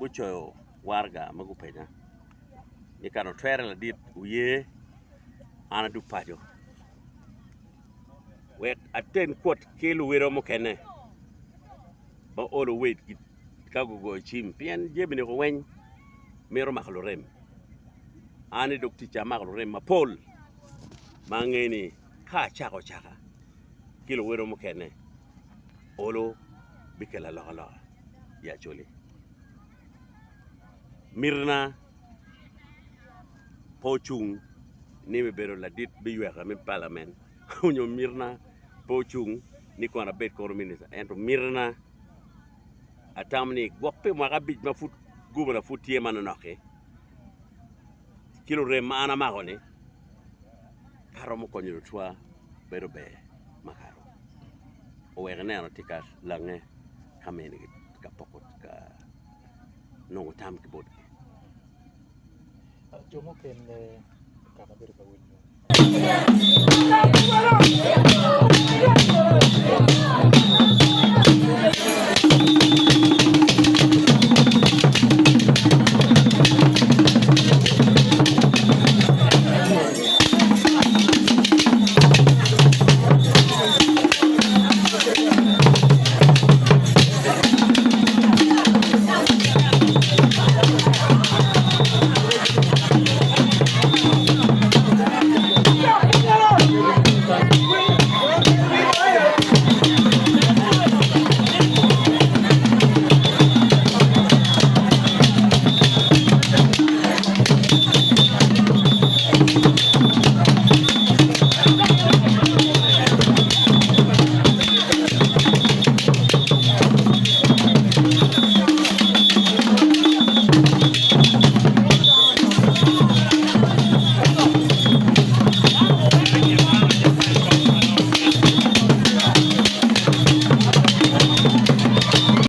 Gucoyo waraga ma gupenya ni ka dong twere ladit oye an adug paco wek aten kwot ki luwota mukene ma olo wegi ka gugoyo cim pien jami-ni weng mito mako lurem an i dog ticca amako lurem mapol ma angeyo ni ka acako acaka ki luwota mukene olo bikelo alokaloka i Acholi. Mitina pe ocung ni me bedo ladit me yweka me palament nyo mitina pe ocung ni kono abed kono minista ento mitina atamo ni gwok pi mwaka abic ma pud gubana pud tye manonok-ki ki lurem ma an amako-ni ka aromo konyo lutwa bedo ber makato oweko ineno tye ka lange ka mini ka poko ka nongo tam ki botgi. Jo mukene ka ma bedo ka winyo.